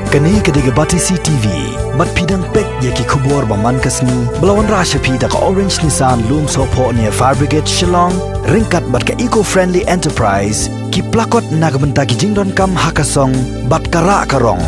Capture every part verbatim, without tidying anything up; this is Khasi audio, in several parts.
Kane ka dei ka Batesi T V. Bad phi dang peit ïa ki khubor ba man ka sngi ba la wanrah sha phi da ka Orange Nissan Lumsohphoh near Fire Brigade Shillong, ryngkat bad ka Eco Friendly Enterprise, ki plakot na ka bynta ki jingdonkam ha ka song bad ka rah ka rong.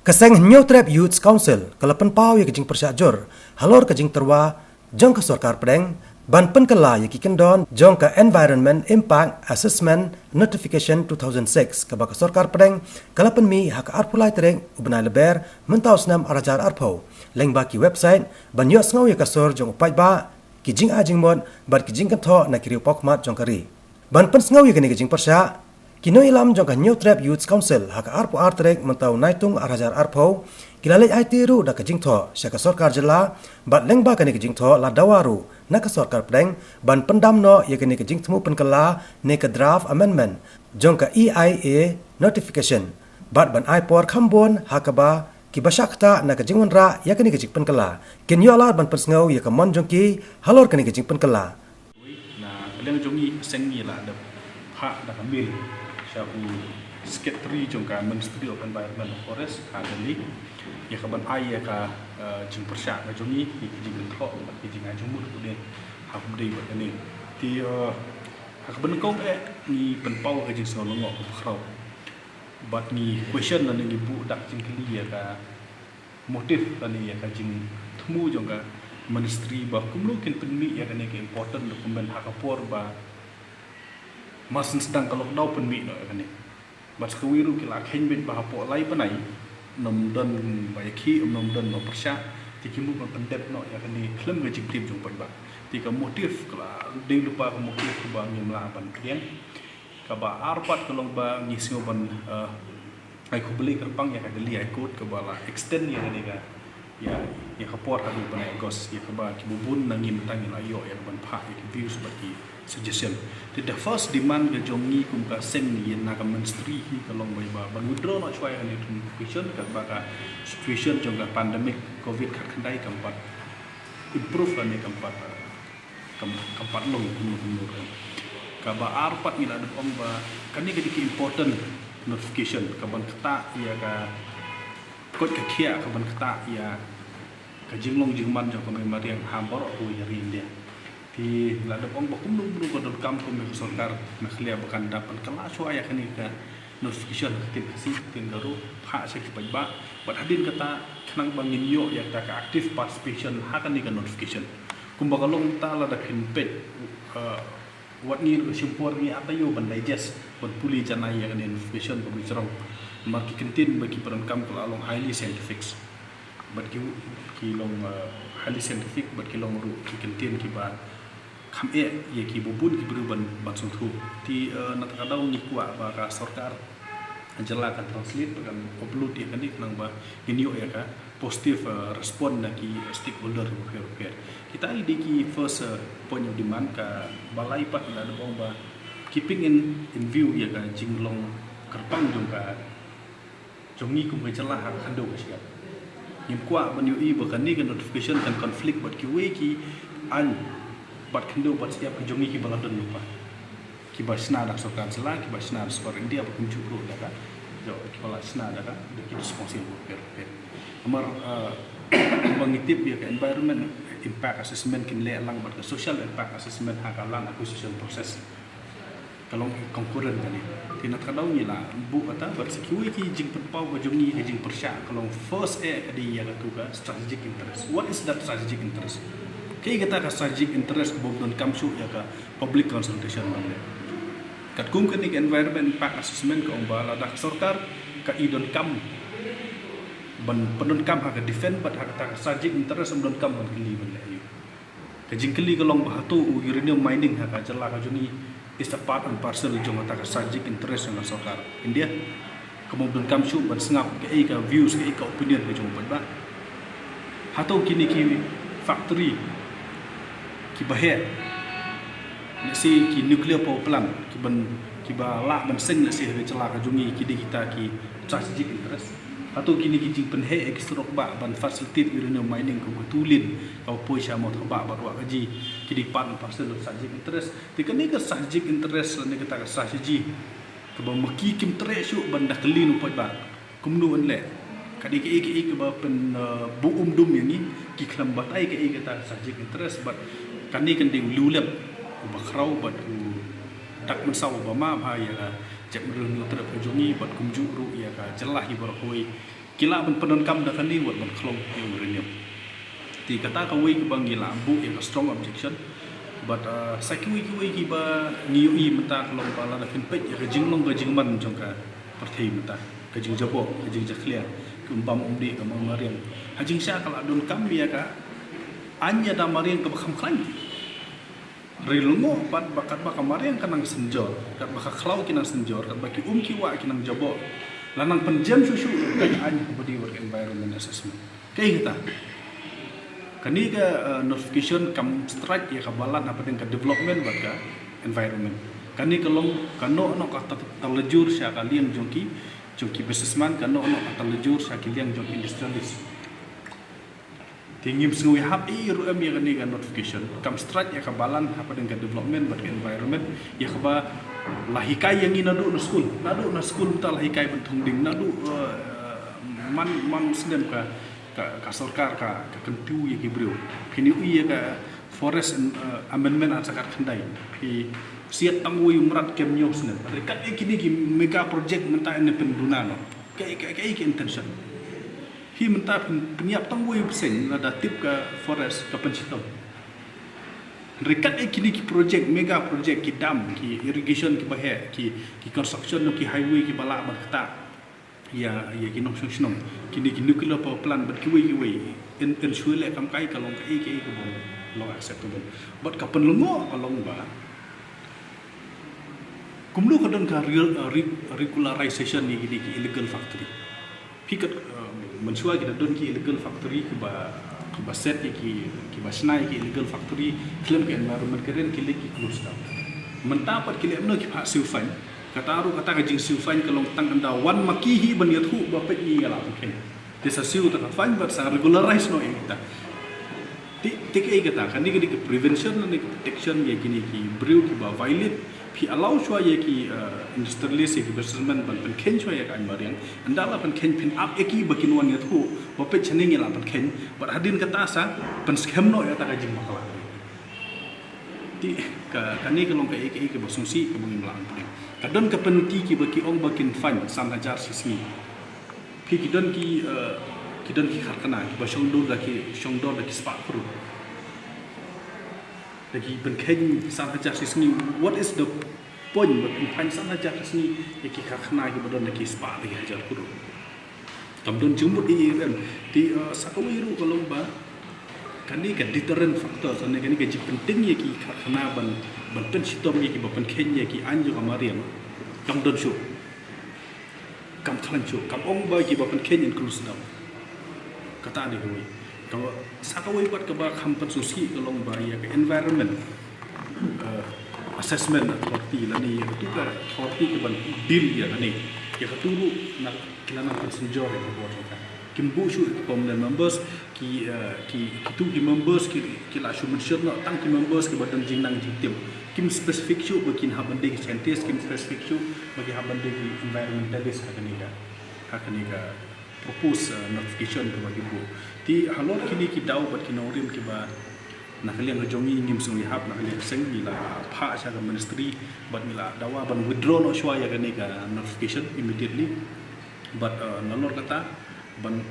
Ka seng Hynñiewtrep Youth Council ka la pynpaw ïa ka jingpyrshah jur halor ka jingtyrwa jong ka sorkar pdeng ban pynkylla ïa ki kyndon jong ka Environment Impact Assessment Notification two thousand six, kaba ka sorkar pdeng ka la pynmih ha ka arphew lai tarik u bnai Lber mynta u snem ar hajar arphew, lyngba ki website ban ïohsngew ïa ka sur jong u paidbah, ki jingai jingmut bad ki jingkynthoh na ki riew pakhmat jong ka ri. Ban pynsngew ïa kane ka jingpyrshah, ki nongïalam jong ka Hynñiewtrep Youth Council ha ka arphew ar tarik mynta u Naitung ar hajar arphew, ki la leit aiti ruh da ka jingthoh sha ka sorkar jylla bad lyngba kane ka jingthoh la dawa ruh na ka sorkar pdeng ban pyndam noh ïa kane ka jingthmu pynkylla ne ka draft amendment jong ka E I A notification, bad ban ai por kham bun ha kaba kiba shah ktah na ka jingwanrah ïa kane ka jingpynkylla kin ïoh lad ban pynsngew ïa ka mon jong ki halor kane ka jingpynkylla. Na ka liang jong ngi ka seng ngi la dep phah da ka mail sha u secretary jong ka Ministry of Environment and Forest ha Delhi, ïa ka ban ai ïa ka, eh, jingpyrshah ka jong ngi, ïa ka jingkynthoh bad ka jingai jingmut kumne ha kumdei bad kane. Te, eh, ha kaba nyngkong eh ngi pynpaw ka jingsngew lyngngoh kaba khraw bad ngi question lane ngi buh da ka jingkylli ïa ka motive lane ïa ka jingthmu jong ka ministry ba kumno kin pynmih ïa kane ka important document ha ka por ba mar syn sdang ka lockdown pynmih noh ïa kane. Bad sa kawei ruh ki la kheiñ beit ba hapoh lai bnai ym don ba ïakhih, ym don ba pyrshah, te ki mut ban pyndep noh ïa kane khlem ka jingtip jong paidbah. Te ka motive ka la dei lypa ka motive kaba ngim lah ban pdiang. Kaba ar pat ka long ba ngi sngew ban, eh, ai khublei kyrpang ïa ka Delhi High Court kaba la extend ïa kane ka, ïa, ïa ka por haduh bnai August, ïa kaba kiba bun na ngi mynta ngi la ïoh ïa ka ban phah ïa ki views bad ki suggestion. Te the first demand ka jong ngi kum ka seng ngi na ka ministry hi ka long ba ïa ba ban withdraw noh shuwa ïa kane ka notification katba ka situation jong ka pandemic covid khatkhyndai kam pat improve lane kam pat, eh, kam, kam pat long kumno kumno ruh. Kaba ar pat ngi la dep ong ba kane ka dei ka important notification kaban ktah ïa ka koit ka khiah, kaban ktah ïa ka jinglong jingman jong ka mei mariang ha baroh kawei ka ri India. Te la dep ong ba kumno kumno ka donkam kum ka sorkar Meghalaya ba kan da pynkylla shuwa ïa kane ka notification ha ka ktien Khasi, ktien Garo, phah sha ki paidbah bad hadien kata khnang ba ngin ïoh ïa kata ka active participation ha kane ka notification. Kumba ka long mynta lada phin peit, eh, wat ngi ruh shim por ngi ata ïoh ban digest, ban pule janai ïa kane notification kaba jrong. Namar ki kyntien ba ki pyndonkam ka la long highly scientific. Bad ki, ki long, eh, highly scientific, bad ki long ruh ki kyntien kiba kham eh ïa kiba bun ki briew ban, ban sngewthuh. Te, eh, na kata ka daw ngi kwah ba ka sorkar jylla kan translate bad kan upload ïa kane khnang ba ngin ïoh ïa ka positive, eh, response na ki stakeholder bapher bapher. Kita i dei ki first, eh, point of demand. Kaba lai pat la dep ong ba keeping in, in view ïa ka jinglong kyrpang jong ka jong ngi kum ka jylla ha ka khyndew ka shyiap. Ngim kwah ban ïohi ba kane ka notification kan conflict bad kiwei ki aiñ bad khyndew bad shyiap ka jong ngi kiba la don lypa. Kiba shna da ka sorkar jylla, kiba shna da ka sorkar India, bad kumjuh ruh da ka, kiba la shna da ka, da ki responsible bapher bapher. Namar, eh, ba ngi tip ïa ka environment impact assessment kin leh lang bad ka social impact assessment ha ka land acquisition process. Ka long concurrent kane. Te na kata ka daw ngi la buh kata bad sa kiwei ki jingpynpaw ka jong ngi, ka jingpyrshah ka long first eh ka dei ïa katu ka strategic interest. What is that strategic interest? Kaei kata ka strategic interest ba ym donkam shuh ïa ka public consultation ban leh? Katkum kane ka environment impact assessment ka ong ba lada ka sorkar ka i donkam ban pyndonkam ha ka defend bad ha kata ka strategic interest ym donkam ban kylli ban leh aïu. Ka jingkylli ka long ba hato u uranium mining ha ka jylla ka jong ngi is a part and parcel jong kata ka strategic interest jong ka sorkar India? Ka bym donkam shuh ban sngap kaei ka views, kaei ka opinion ka jong u paidbah? Hato kine ki factory kiba heh, lehse ki nuclear power plant kiban, kiba lah ban seng lehse ha ka jylla ka jong ngi ki dei kita ki strategic interest? Hato kine ki jingpynheh ïa ki surok bah ban facilitate uranium mining kum ka tulin kaba poi sha Mawthabah bad Wahkaji ki dei part and parcel of strategic interest? Te kane ka strategic interest lane kata ka strategy kaba ma ki kim treh shuh ban da kylli na u paidbah. Kumno yn leh. Ka dei kaei kaei kaba pyn, uh, buh um dum ïa ngi, ki khlem batai kaei kata subject interest, bad kane kan dei u liw lep uba khraw bad u dak mynsaw uba ma bha ïa ka jaitbynriew hynñiewtrep ka jong ngi bad kumjuh ruh ïa ka jylla hi baroh kawei. Ki lah ban pyndonkam da kane wat ban khlong ïa u uranium. Te kata kawei kaba ngi la buh ïa ka strong objection. Bad, uh, sa kiwei kiwei kiba ngi ïohi mynta ka long ba lada phin peit ïa ka jinglong ka jingman jong ka pyrthei mynta, ka jingjaboh, ka jingjakhlia, ka um bam um dih, ka mariang. Ha jingshisha ka la donkam ïa ka aiñ ïada mariang kaba kham khlaiñ. Hynrei lyngngoh pat ba katba ka mariang ka nang synjor, katba ka khlaw ki nang synjor, katba ki um ki wah ki nang jaboh, la nang pynjem shuh shuh ïa ka aiñ kaba dei bad ka environment assessment. Kaei kata? Kane ka, uh, notification kam strike ïa ka balan hapdeng ka development bad ka environment. Kane ka long, ka noh noh ka ta-, talajur sha ka liang jong ki, jong ki businessman, ka noh noh ka talajur sha ki liang jong ki industrialist. Te ngim sngew ïahap ei ei ruh em ïa kane ka notification. Kam strike ïa ka balan hapdeng ka development bad ka environment, ïa kaba la hikai ïa ngi naduh na skul. Naduh na skul mynta la hikai ban thung ding. Naduh, uh, man, man snem ka, ka, ka sorkar ka, ka kyntu ïa ki briew. Phin ïohi ïa ka Forest, uh, Amendment Act khatkhyndai. Phi siat tang uwei u mrad kem hynñiew snem. Hynrei kat ïa kine ki mega project mynta yn pynduna noh. Kaei, kaei, kaei ka intention? Hi mynta pyn-, pynïap tang uwei u bseiñ, lada tip ka forest ka pynshitom. Hynrei kat ïa kine ki project, mega project, ki dam, ki irrigation kiba heh, ki, ki construction jong ki highway kiba lah ban ktah ïa, ïa ki nongshong shnong, kine ki nuclear power plant bad kiwei kiwei. Yn, yn shu leh kam kai, ka long kaei kaei kaba long acceptable. Bad ka pynlyngngoh ka long ba kumno ka don ka re-, re-, regularization ïa kine ki illegal factory. Phi kat, uh, mynshuwa ki da don ki illegal factory kiba, kiba set ïa ki, kiba shna ïa ki illegal factory khlem ka environment clearance, ki leit ki close down. Mynta pat ki leh noh ki phah siew fine. Kata ruh kata ka jingsiew fine ka long tang ynda wan ma ki hi ban ïathuh ba peit ngi ïa la pynkheiñ. Te sa siew ta ka fine bad sa regularize noh ïa kita. Te, te kaei kata, kane ka dei ka prevention ne ka protection ïa kine ki briew kiba violate. Phi allow shuwa ïa ki, uh, industrialist, ïa ki businessman ban pynkheiñ shuwa ïa ka aiñ mariang. Ynda la pynkheiñ phin ap ïa ki ba kin wan ïathuh ba peit shane ngi la pynkheiñ. Bad hadien kata sa pynskhem noh ïa kata ka jingbakla. Te ka, kane ka long kaei kaei kaba sngewsih kaba ngim lah ban pdiang. Ka don ka penalty kiba ki ong ba kin fine san hajar shi sngi. Phi ki don ki, uh, ki don ki karkhana kiba shong dor da ki, shong dor da ki spah klur. Da ki pynkheiñ san hajar shi sngi. What is the point ba phin fine san hajar shi sngi ïa ki karkhana kiba don da ki spah da ki hajar klur? Kam don jingmut ei ei ruh em. Te, uh, sa kawei ruh ka long ba kane ka deterrent factor, kane, kane ka jingpynting ïa ki karkhana ban, ban pynshitom ïa ki, ban pynkheiñ ïa ki aiñ jong ka mariang. Kam don shuh. Kam khlaiñ shuh. Kam ong ba kiba pynkheiñ yn close down. Kata dei kawei. Kaba, sa kawei pat kaba kham pynsngewsih ka long ba ïa ka Environment, uh, Assessment Authority lane ïa katu ka authority kaban deal ïa kane. Ïa katu ruh na ki la nang pynsynjor ïa ka bor jong ka. Kim buh shuh ïa ki permanent members, ki, uh, ki, kitu ki members ki, ki la shu mention noh tang ki members kiba don jingnang jingtip. Kim specific shuh ba kin hap ban dei ki scientist, kim specific shuh ba ki hap ban dei ki environmentalist ha kane ka, ha kane ka proposed, uh, notification kaba ki buh. Te halor kine ki daw bad ki nongrim kiba na ka liang ka jong ngi ngim sngewhap, na ka liang ka seng ngi la phah sha ka ministry bad ngi la dawa ban withdraw noh shuwa ïa kane ka notification immediately. Bad, uh, nalor kata ban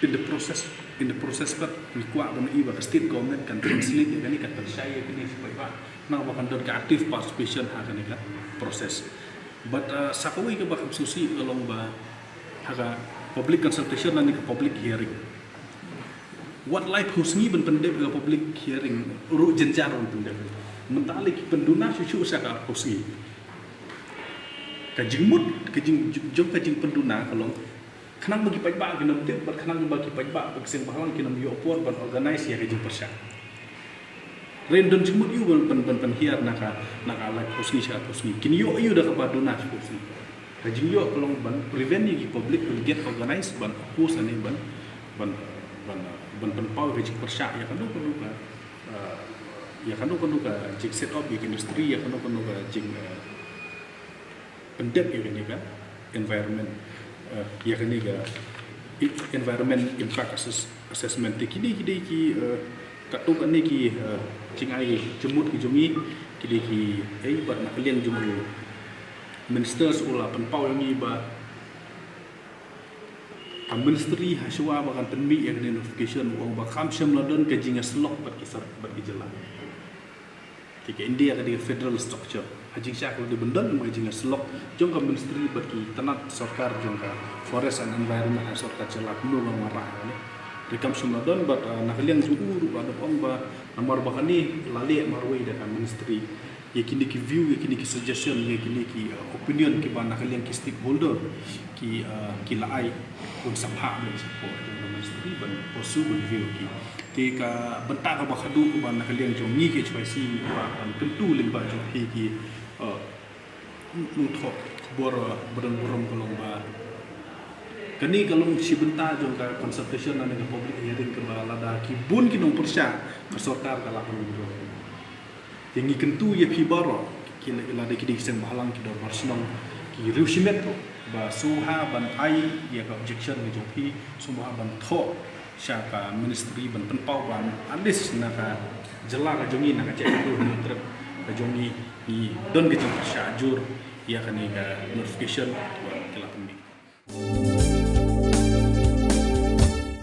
in the process, in the process pat ngi kwah ban ïohi ba ka state government kan translate ïa kane, kan pynshai ïa kane shaphang ba nang ba kan don ka active participation ha kane ka process. Bad, uh, sa kawei kaba kham sngewsih ka long ba ha ka public consultation lane ka public hearing. Wat laiphew sngi ban pyndep ïa ka public hearing ruh jynjar ban pyndep. Mynta lei ki pynduna shuh shuh sha ka arphew sngi. Ka jingmut, ka jing, jong ka jingpynduna ka long khnang ba ki paidbah kin ym tip, bad khnang ba ki paidbah ba ki seng bhalang kin ym ïoh por ban organize ïa ka jingpyrshah. Hynrei don jingmut ïa u ban, ban, ban pynhiar na ka, na ka laiphew sngi sha arphew sngi. Kin ïoh ïa u da kaba duna shiphew sngi. Ka jingïoh ka long ban prevent ïa ki public ban get organized, ban oppose ne ban, ban, ban, ban pynpaw ïa ka jingpyrshah ïa kano kano ka, uh, ïa kano kano ka jing set up ïa ka industry, ïa kano kano ka jing, uh, pyndep ïa kane ka environment. Uh, ïa kane ka environment impact assess, assessment te kine kine ki uh, katto katne ki uh, jingai jingmut ki jong ngi, kine ki ei bad na ka liang jong u minister u la pynpaw ïa ngi ba ka ministry ha shuwa ba kan pynmih ïa kane notification u ong ba kam shym la don ka jingïasyllok bad ki sor bad ki jylla. Te ka India ka dei ka federal structure. Ha jingshisha ka dei ban don ka jingïasyllok jong ka ministry bad ki tnat sorkar jong ka forest and environment ha sorkar jylla kumno ban wanrah ïa kane. Te kam shym la don bad uh, na ka liang jong u ruh la dep ong ba namar ba kane la leh marwei da ka ministry. Ïa kine ki view, ïa kine ki suggestion, ïa kine ki uh, opinion kiba na ka liang ki stakeholder ki uh, ki la ai, un sa phah beit sha ka por jong ka ministry ban pursue ban view ki. Te ka bynta kaba khadduh kaba na ka liang jong ngi ka H Y C ngi kwah ban kyntu lyngba jong phi ki uh, nongthoh khubor uh, ba don burom ka long ba kane ka long shi bynta jong ka consultation lane ka public hearing kaba lada ki bun ki nongpyrshah ka sorkar ka lah ban burom. Te ngi kyntu ïa phi baroh ki la, lada ki dei ki seng bhalang, ki dorbar shnong, ki riew shimet ruh, ba sngewbha ban ai ïa ka objection ka jong phi, sngewbha ban thoh sha ka ministry ban pynpaw ba at least na ka jylla ka jong ngi, na ka jaitbynriew hynñiewtrep ka jong ngi, ngi don ka jingpyrshah jur ïa kane ka notification ba ki la pynmih.